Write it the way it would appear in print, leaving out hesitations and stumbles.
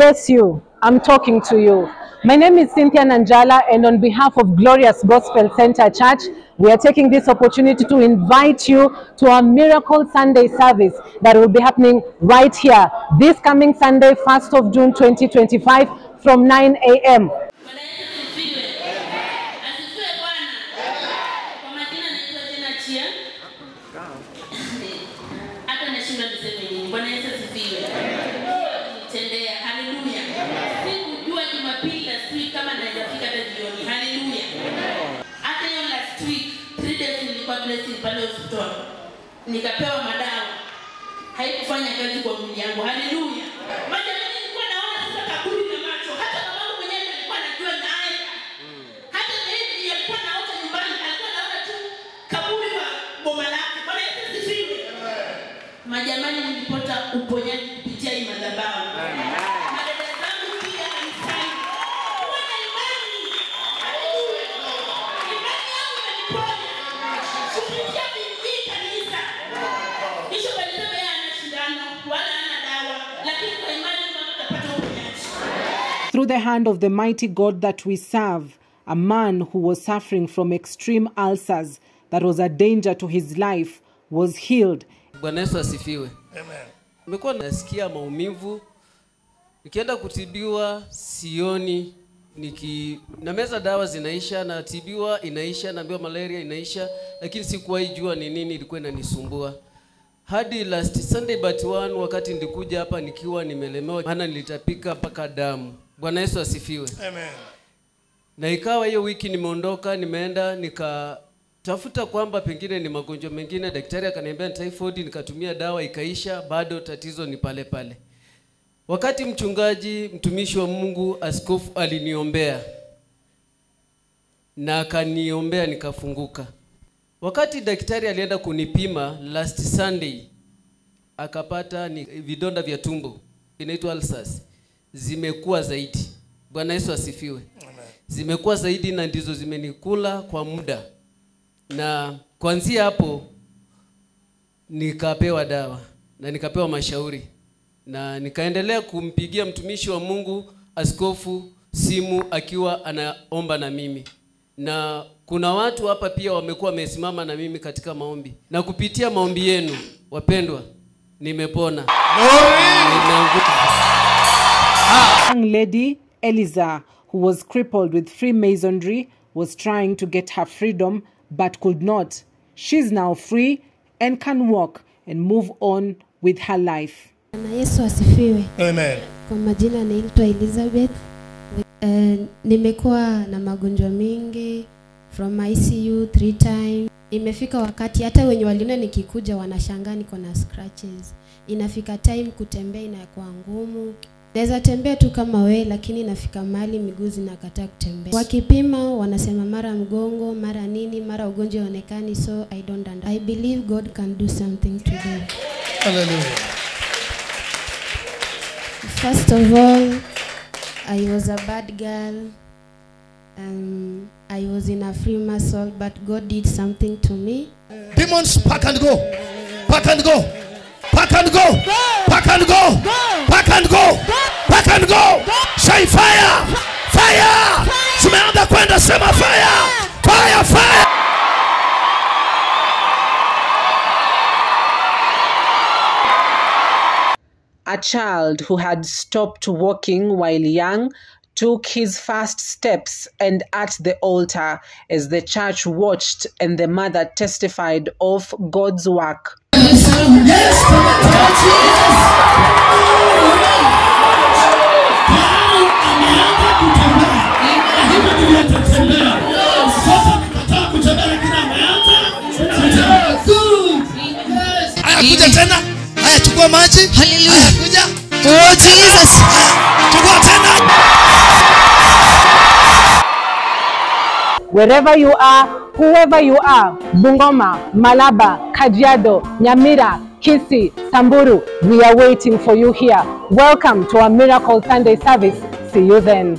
Yes, you. I'm talking to you. My name is Cynthia Nanjala, and on behalf of Glorious Gospel Center Church, we are taking this opportunity to invite you to our Miracle Sunday service that will be happening right here this coming Sunday, 1st of June 2025 from 9 a.m. Nikapewa madawa, haikufanya kazi kwa mwili yangu. Haleluya. Majamani, nilikuwa naona sasa kaburi na macho. Hata mamangu mwenyewe alikuwa anajua naenda. Hata yeye alikuwa anaota nyumbani, alikuwa anaona tu kaburi kwa boma lake. Bwana Yesu asifiwe. Majamani, nilipata uponyaji kupitia hii madhabahu. Madada zangu pia kanisani. Kuwa na imani. Haleluya. Imani yangu imeniponya. Kupitia hii kanisa. Bishop alisema yeye hana shindano wala hana dawa, lakini kwa imani mama atapata uponyaji. Through the hand of the mighty God that we serve, a man who was suffering from extreme ulcers that was a danger to his life was healed. Bwana Yesu asifiwe. Amen. Nimekuwa nasikia maumivu, nikienda kutibiwa sioni, nameza dawa zinaisha, natibiwa inaisha, naambiwa malaria inaisha, lakini sikuwahi jua ni nini ilikuwa inanisumbua. Hadi last Sunday but one, wakati nilikuja hapa nikiwa nimelemewa, maana nilitapika mpaka damu. Bwana Yesu asifiwe. Amen. Na ikawa hiyo wiki nimeondoka, nimeenda nikatafuta kwamba pengine ni magonjwa mengine, daktari akaniambia ni typhoid, nikatumia dawa ikaisha, bado tatizo ni pale pale. Wakati mchungaji, mtumishi wa Mungu, askofu aliniombea na akaniombea nikafunguka. Wakati daktari alienda kunipima last Sunday, akapata ni vidonda vya tumbo, inaitwa ulcers, zimekuwa zaidi. Bwana Yesu asifiwe. Amen. Zimekuwa zaidi na ndizo zimenikula kwa muda. Na kuanzia hapo nikapewa dawa na nikapewa mashauri, na nikaendelea kumpigia mtumishi wa Mungu askofu simu akiwa anaomba na mimi. Na kuna watu hapa pia wamekuwa wamesimama na mimi katika maombi. Na kupitia maombi yenu wapendwa, nimepona. Young lady Eliza, who was crippled with Freemasonry, was trying to get her freedom but could not. She's now free and can walk and move on with her life. Na Yesu asifiwe. Amen. Kwa majina naitwa Elizabeth. Nimekuwa na magonjwa mingi from ICU 3 times. Imefika wakati hata wenye waliona nikikuja wanashangaa niko na scratches. Inafika time kutembea inakuwa ngumu. Naweza tembea tu kama we, lakini inafika mahali miguu zinakataa kutembea. Wakipima wanasema mara mgongo, mara nini, mara ugonjwa haonekani, so I don't understand. I believe God can do something today. Hallelujah. First of all, I was a bad girl. I was in a Freemason, but God did something to me. Demons, pack and go. Pack and go. Pack and go. Pack and go. Pack and go. Pack and go. Say fire. Fire. Tumeanza kwenda, sema fire. Fire, fire. A child who had stopped walking while young took his first steps and at the altar as the church watched and the mother testified of God's work. Kuja tena. Haya, chukua maji. Hallelujah. Kuja. Oh Jesus. Chukua tena. Wherever you are, whoever you are, Bungoma, Malaba, Kajiado, Nyamira, Kisii, Samburu, we are waiting for you here. Welcome to our Miracle Sunday service. See you then.